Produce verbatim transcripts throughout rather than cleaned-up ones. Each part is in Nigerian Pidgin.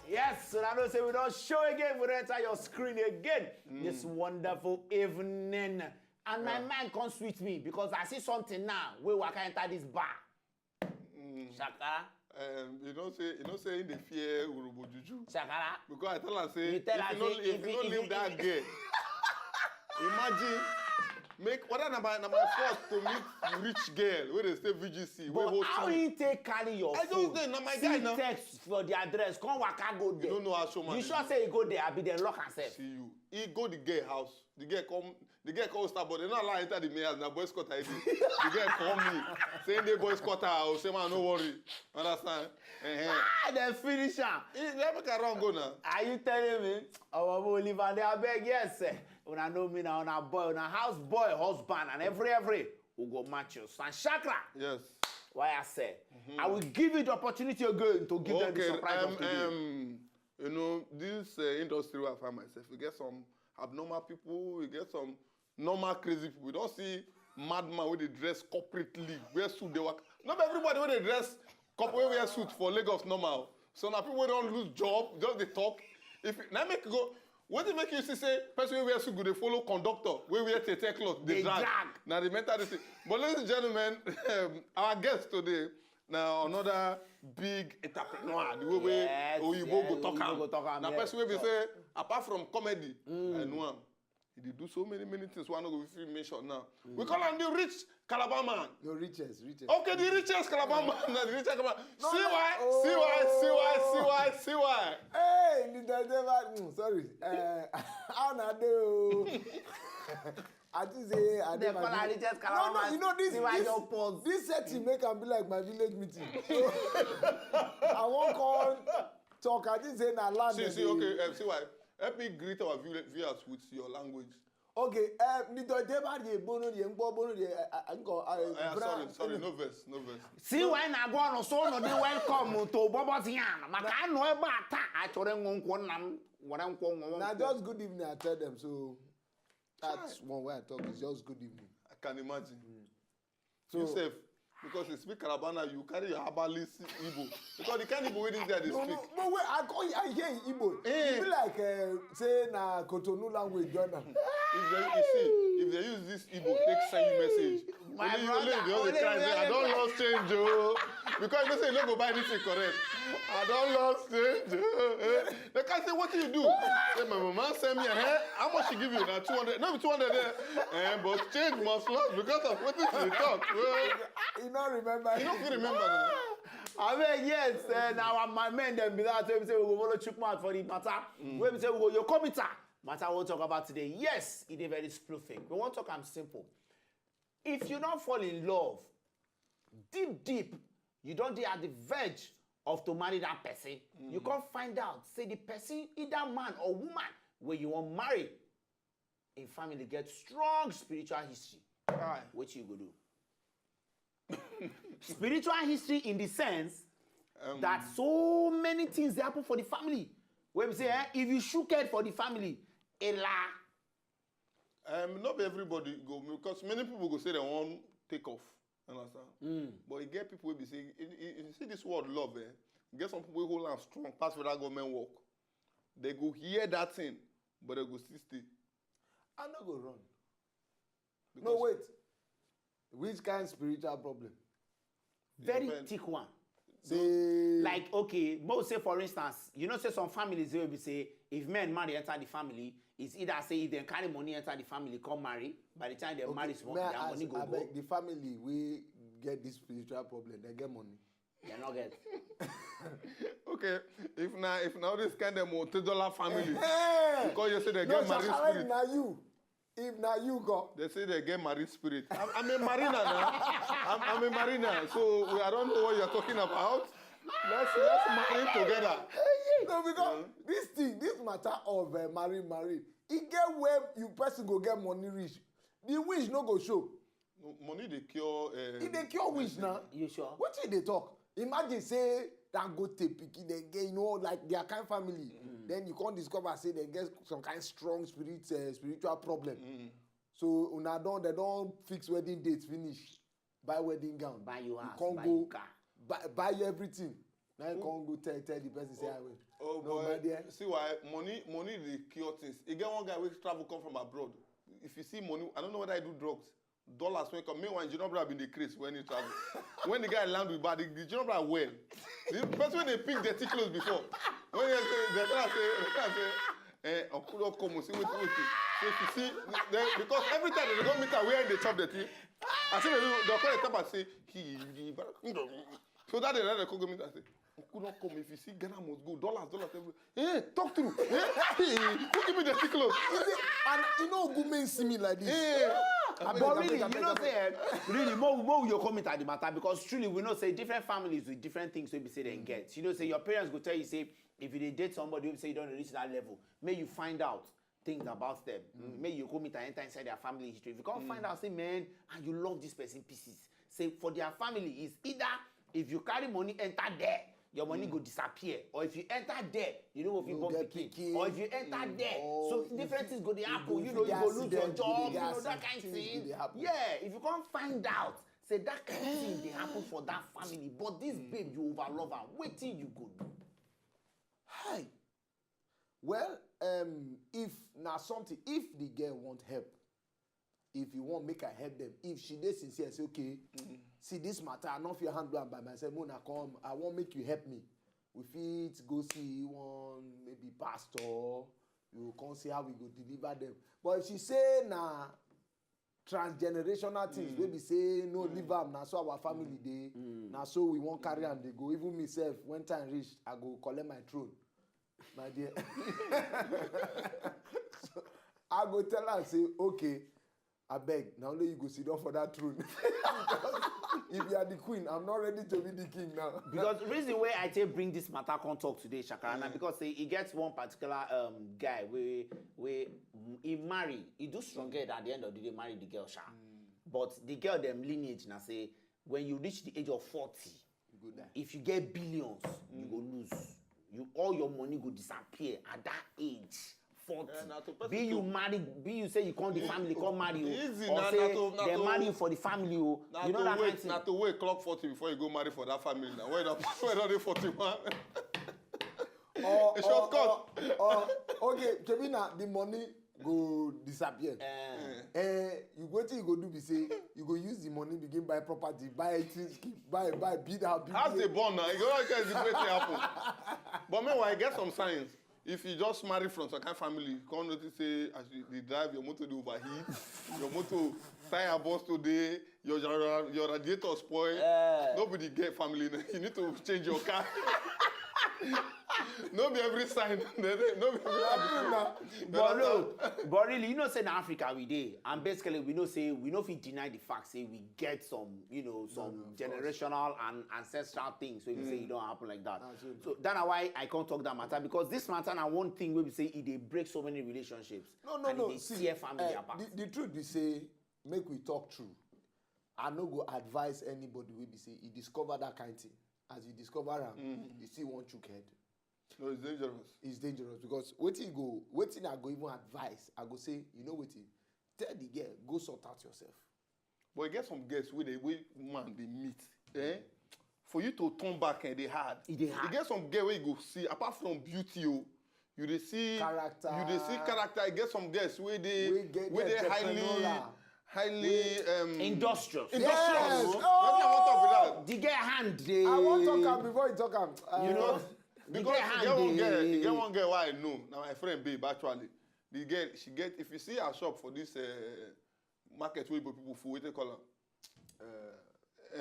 Yes, so I know say we don show again, we don enter your screen again this wonderful evening. And my mind come sweet me because I see something now wey waka enter this bar. Shaka. Um, you know say you know say he dey fear urubu juju. Shakara. Because I tell her say You tell if her you no say if if you you- no if leave you- that girl, imagine make whether na my na my first to meet rich girl wey dey stay V G C wey But host how me. He take carry your I just phone? dey, na my See guy now. Text for the address. Come waka go there. You don't know how showman You dey sure do. Say he go there? Abi dem lock himself. See you. He go the girl house. The girl come. The girl come star, but they not allow enter the main house. Na boy scout I dey. The girl call me. Say they boy scout her. Say man, no worry. Understand? Uh-huh. Ah, dem finish am. He let me run go now. Are you telling me? Our Oliver, they abeg yes, sir. Una know me now, una boy, una house boy, husband, and every every. We go match you. And Shakra, Yes. Why I say? I will give you the opportunity again to give them the Okay. surprise Um, of today. um, you know this uh, industry where I find myself, we get some abnormal people, we get some normal crazy people. We don't see madman with the dress corporately, wear suit, they work. Not everybody with the dress corporate wear suit for Lagos normal. So now people don't lose job, just they talk. If now make you go, what do make you see say person wey wear suit go dey follow conductor wey wear tete cloth dey Dey drag. drag. Na the mentality. But ladies and gentlemen, um, our guest today now another big entrepreneur. The way wey Yes, oyibo yes, go talk oyibo am. Go talk am, Na yes. Person wey be say apart from comedy, I know am. He dey do so many many things wey I no go fit mention now. We call am the rich Calabar man. No, richest, richest. Okay, the richest Calabar man. Na the richest Calabar. No, See no. why? Oh. See why? See why? See why? Hey, Leader Deva, mm, sorry. Uh, how na dey o? I think say I They dey call my her village. Richest No, Calabar no, man. you know this See why this, your pause. This setting make am be like my village meeting. So, I wan come talk. I think say na land. See, Dem see, dey- okay, um, see why? Help me greet our view- viewers with your language. Okay, um, Leader Deva dey bono dey ngbo bono dey. I I go. Uh, sorry, sorry, no verse, no verse. See why na go on so no dey welcome to Bobo's Yan. Maka no ebe ata achọrọ nwo nkwọ nna m were nkwọ nwo. Na just good evening I tell them, so that's one way I talk. It's just good evening. I can imagine. So Yourself, because you speak Calabar now, you carry your herbalist Igbo. Because the kind of Igbo wey this guy dey no, speak. no, no, wait, I call I hear Igbo. Eh. E be like uh, say na Cotonou language join am. If they, you see, if they use this Igbo take send you message, My only, brother, only if they only only cry, if say, they I don't only lost change, oh. Because you know say you no go buy anything correct. I don't lost change, oh. Eh, they can say, what do you do? Say, my mama send me, eh? How much she give you? Now two hundred, no be two hundred there. Eh, but change must lost because of what she talk. Well, You no remember. you don't even remember now. Abeg, yes, uh, now my men dem be that wey be say we go follow chook mouth for the matter. Wey be say we go your computer matter we wan talk about today. Yes, e dey very specific. We wan talk am simple. If you don fall in love, deep deep, you don dey at the verge of to marry that person. You come find out say the person, either man or woman wey you wan marry, im family get strong spiritual history. Aye. Wetin you go do? Spiritual history in the sense Um, that so many things dey happen for the family. Wey be say eh, if you shook head for the family, ela. Um, not be everybody go because many people go say they wan take off. Understand? But you get people wey be say, you, you, you see this word love, eh? You get some people wey hold am strong pass federal government work. They go hear that thing, but they go still stay. I no go run. Because No wait. Which kind spiritual problem? Very Depend. Thick one. Say Like okay, mo say for instance, you know say some families wey be say if men marry enter the family, it's either say if dem carry money enter the family come marry, by the time dem marry small, May I their ask, money go abeg, go. The family wey get this spiritual problem, they get money. Dem no get. Okay, if na if na all this kind of multi-dollar family, Eh! because you say they No, get married Shakara, spirit. Na you. If na you go. They say they get married spirit. I'm, I'm a mariner now. I'm, I'm a mariner, so we, I don't know what you're talking about. Let's let's marry together. No, because this thing, this matter of uh, marry, marry, e get where you person go get money reach. The wish no go show. No, money dey cure. Uh, E dey cure wish na. You sure? Wetin you dey talk? Imagine say Dangote pikin dem get, you know, like their kind family. Then you come discover say dem get some kind strong spirit, uh, spiritual problem. So una don, dem don fix wedding date finish, buy wedding gown. Buy you house, Come buy go you car. Buy, buy you everything. Now you can't go tell, tell the person say, "I will." Oh No, my boy, dear. See why money money dey cure things. E get one guy wey travel come from abroad. If you see money, I don't know whether he do drugs. Dollars wey come. Meanwhile, Ginobra bin dey craze when he travel. When the guy land with bag, the, the Ginobra well. The person wey dey pick dirty clothes before. When he say, the guy say, the guy say, eh, uncle don come, see wetin wetin. So if you see, then, because every time they go meet am where they chop dirty, I say they do, they call the tap and say, he, he, so that day, they come go meet am say, uncle don come, if you see Ghana must go, dollars, dollars, everywhere. Hey, talk true. Hey, hey, who give me dirty clothes? And you know, good men see me like this. Hey, Abeg, But abeg, really, abeg, you know, abeg. say eh, really, more more you comment at the matter because truly we know say different families with different things wey be say dem get. You know, say your parents go tell you say if you dey date somebody wey be say you don reach that level, make you find out things about them. Make you go meet and enter inside their family history. If you come find out, say man, and you love this person pieces. Say for their family is either if you carry money enter there, your money go disappear, or if you enter there, you no go fit You born get pikin, pikin. Or if you enter there, Or so if different you- things go dey you happen. go You fit know, you get go lose your accident, you go job, dey you know get that kind accident, things go thing. dey happen. Yeah, if you come find out, say that kind of thing dey happen for that family, but this babe you overlove am, wetin you go do? Hi. Well, um, if na something, if the girl want help, if you want make I help them, if she dey sincere, say, "Okay, see this matter, I no fit handle am by myself. Mona come, I want make you help me. We fit go see one maybe pastor. You come see how we go deliver them." But if she say na transgenerational things, wey be say no leave am, na so our family dey, na so we wan carry am dey go. Even me sef, when time reach, I go collect my throne, my dear. So, I go tell am say, "Okay, abeg, na only you go sit down for that throne." If you are the queen, I'm not ready to be the king now. Because reason why I take bring this matter come talk today, Shakara, na because say e get one particular um, guy wey wey mm, he marry, he do strong head at the end of the day, marry the girl, sha. But the girl dem lineage na say when you reach the age of forty, You go die. If you get billions, you go lose. You, all your money go disappear at that age. Forty. Eh, na to person Be you to- marry, be you say you come the family, come marry you. Easy, Or na- say na to- na dem to- marry you for the family o. Na You know to that kind wait, thing. Na to wait clock forty before you go marry for that family now. When don when don dey forty-one. Or, A shortcut. Or, or, okay, shebi na the money go disappear. Eh, Eh, you wetin you go do be say you go use the money begin buy property, buy things, keep buy buy build house. Build As they place. Born now, you go like say the way thing happen. But meanwhile, I get some signs. If you just marry from some kind of family, you come notice say as you dey drive, your motor dey overheat, your motor tire burst today, your your, your radiator spoil. Eh. No be the girl family, you need to change your car. No be every sign. No be every but no, but really, you know say na Africa we dey, and basically we know say we no fit deny the fact say we get some, you know, some generational and ancestral things wey we say e don happen like that. So that na why I come talk that matter, because this matter na one thing wey be say e dey break so many relationships. No, no, and no. E dey See, tear family eh, apart. The, the truth be say, make we talk true. I no go advise anybody wey be say e discover that kind thing. As you discover am, you still wan chook head. No, it's dangerous. It's dangerous because wetin you go, wetin I go even advise, I go say, you know wetin, tell the girl, go sort out yourself. But e get some girls wey dey wey man dey meet. Eh? For you to turn back, eh, dey hard. E dey hard. E get some girl wey you go see, apart from beauty, oh, you dey see Character. You dey see character. E get some girls wey dey Wey get wey dey entrepreneurial. Highly highly um, Industrious. Industrious. Yes. Oh. Oh. Nothing I wan talk be that. The girl hand dey. I wan talk am before you talk am. Uh, You know, Because the girl e get one hand girl, dey. E get one girl wey I know. Na my friend babe actually. The girl, she get, if you see her shop for this uh, market wey Igbo people full, wetin call am? Uh, uh,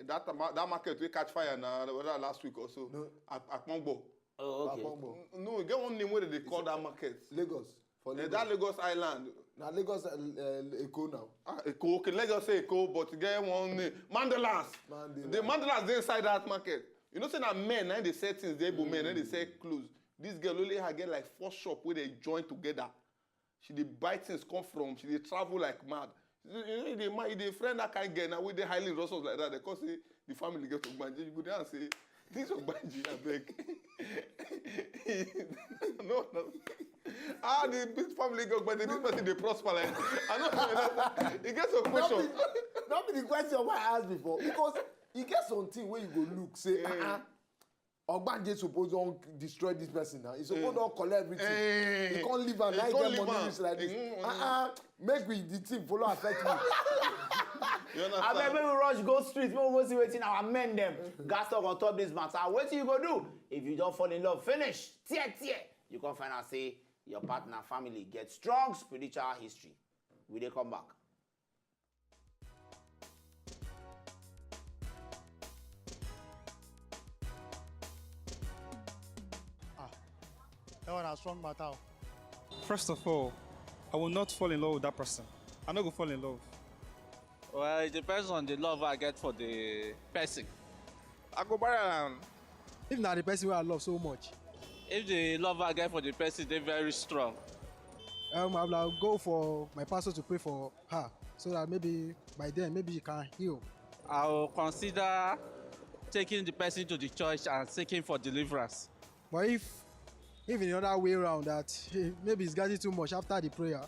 that ma- that market wey catch fire na whether last week or so. No. Ak- Akpongbo. Oh, okay. Akpongbo. No, e get one name wey dem dey call that market. Lagos. For Eh, Lagos. that Lagos Island. Na Lagos, uh, uh, Eko now. Ah, Eko, okay, Lagos say Eko, but e get one name. Mandelas. Mandelas. The Mandelas dey inside that market. You know say na men na dey sell things, the Igbo men na dey sell clothes. This girl only her get like four shop wey dey join together. She dey buy things come from, she dey travel like mad. You know, you dey ma- you dey friend that kind girl now wey dey highly resources like that. They come say the family get ogbanje. You go there and say, "This ogbanje, abeg." No, no. Ah, the this family get ogbanje. This person dey prosper like. I no understand. E get some No question. be, no be the question wey I ask before, because e get something wey you go look say, ah, ah, Ogbanje suppose don destroy this person now. He suppose Mm. don collect everything. Eh, He can't leave am. he Now he can't get leave money am. Reach like this. Mm, mm. Uh-uh. Make we the thing follow affect me. You I beg understand? Make we rush go street. Make we go see wetin our men dem gas talk on top this matter. Wetin you go do if you don fall in love finish? Tear tear. You come find out say your partner family get strong spiritual history. We dey come back. Ah, that one na strong matter. First of all, I will not fall in love with that person. I no go fall in love. Well, it depends on the love I get for the person. I go buy am. If na the person wey I love so much, If the love I get for the person dey very strong, um, I will go for my pastor to pray for her so that maybe by then maybe she can heal. I will consider taking the person to the church and seeking for deliverance. But if if in the other way around that maybe it's getting too much after the prayer,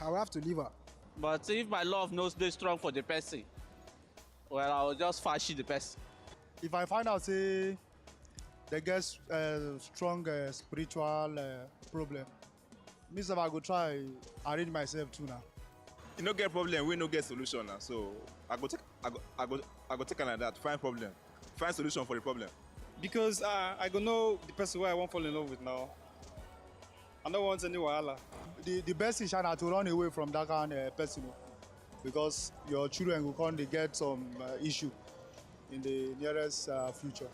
I will have to leave her. But if my love no dey strong for the person, well, I will just fashi the person. If I find out say they get uh, strong uh, spiritual uh, problem, me sef I go try arrange myself too now. You no get problem, we no get solution now. So I go take, I go, I go, I go take am like that. Find problem, find solution for the problem. Because uh, I go know the person where I won't fall in love with now. I don't want any wahala. The the best thing sha na to run away from that kind uh, person o, because your children go come dey get some uh, issue in the nearest uh, future.